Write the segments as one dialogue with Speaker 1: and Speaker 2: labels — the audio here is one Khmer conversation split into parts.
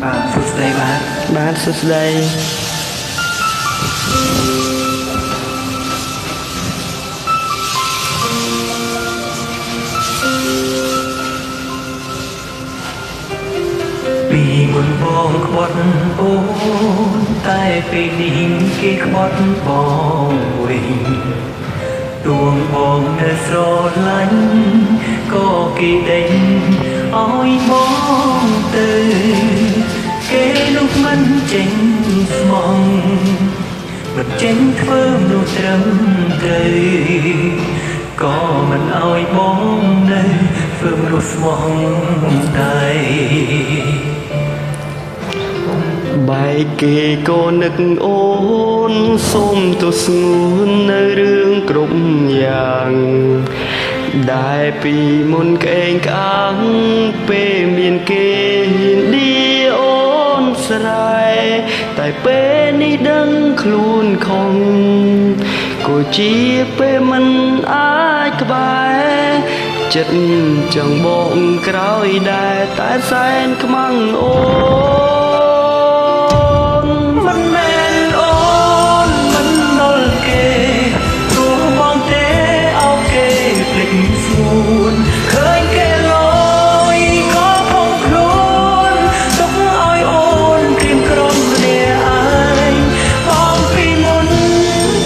Speaker 1: បាទសួស្តីបាទ
Speaker 2: បាទសួស្តី
Speaker 1: ពីមុនបងក្បត់អូនតែពេលនេះគេក្បត់បងវិញទួងបងនៅស្រឡាញ់ក៏គេដេញឲ្យបងទៅគេនោះមិនចេញស្មងមិនចេញធ្វើមនុស្សត្រឹមត្រូវក៏មិនឲ្យបងនៅធ្វើមនុស្សស្មងដែរ
Speaker 2: បែកគេក៏នឹកអូនសូមទស្ងួននៅរឿងគ្រប់យ៉ាងដែលពីមុនក្អេងក្អាងពេលមានគេហ៊ានឌីអូនស្រែតែពេលនេះដឹងខ្លួនខំក៏ជាពេលមិនអាចក្បែរចិត្តចង់បកក្រោយដែរតែសែនខ្មាំងអូន
Speaker 1: មិនមែនអូនមិនដល់គេព្រោះបងទេអោគេភ្លេចស្ងួនឃើញគេលយក៏ផងខ្លួនទុកឲ្យអូនក្រៀមក្រំម្នាក់ឯងបងពីមុន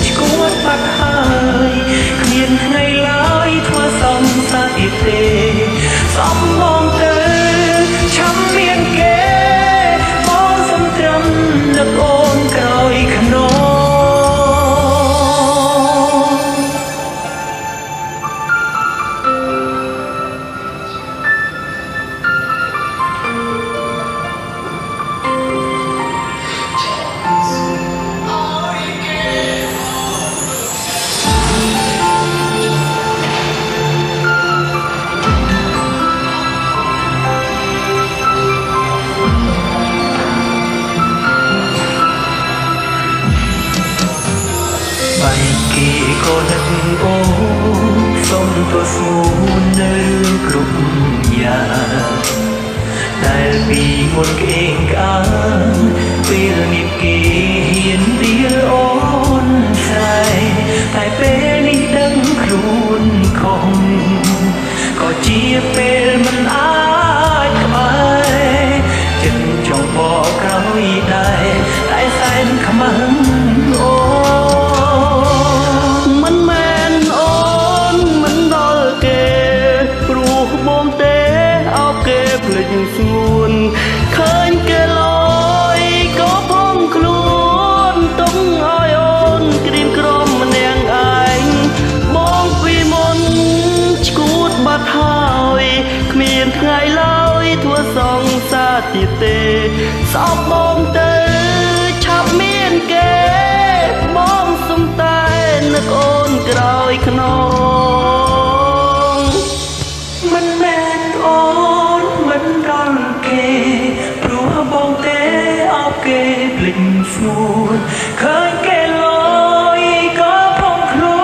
Speaker 1: ឈួតបាត់ហើយគ្មានថ្ងៃឡើយធ្វើសង្សារទៀតទេសំបងទៅឆាំមានគេបងសុំត្រឹមនឹកអូនក្រោយខ្នង បែកគេក៏នឹកអូនសុំទោសស្ងួននៅរឿងគ្រប់យ៉ាងដែលពីមុនគេអេងក្អាងពេលមានគេហ៊ានរៀលអូនស្រែតែពេលនេះដឹងខ្លួនខំក៏ជាពេលមិនអាចក្បែរចិត្តចង់បកក្រោយដែរតែសែនខ្មាំងអូន
Speaker 2: មិនមែនអូនមិនដល់គេព្រោះបងទេអោបគេភ្លេចស្ងួនឃើញគេលយក៏ផងខ្លួនទុំឲ្យអូនក្រៀមក្រំម្នាក់ឯងបងពីមុនឈួតបាត់ហើយគ្មានថ្ងៃឡើយធ្វើសង្សារទៀតទេស្អប់បងទៅឆាប់មានគេបងសុំតែនឹកអូនក្រោយខ្នង
Speaker 1: មិនមែនអូនមិនដល់គេព្រោះបងទេអោបគេភ្លេចស្ងួនឃើញគេលយក៏ផងខ្លួ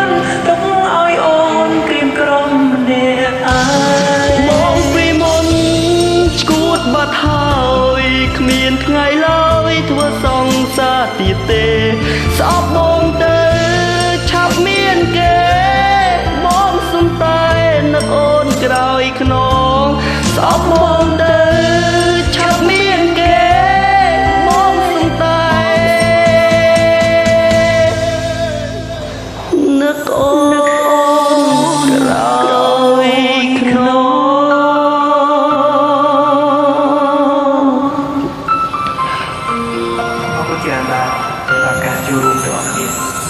Speaker 1: នទុកឲ្យអូនក្រៀមក្រំម្នាក់ឯង
Speaker 2: បងពីមុនឈួតបាត់ហើយគ្មានថ្ងៃឡើយធ្វើសង្សារទៀតទេស្អប់បងទៅឆាប់មានគេបងសុំតែនឹកអូនក្រោយខ្នងស្អប់បងទៅឆាប់មានគេបងសុំតែនឹកអូនក្រោយខ្នង
Speaker 1: អរគុណច្រើនបាទសម្រាប់ការចូលរួមទាំងអស់គ្នា។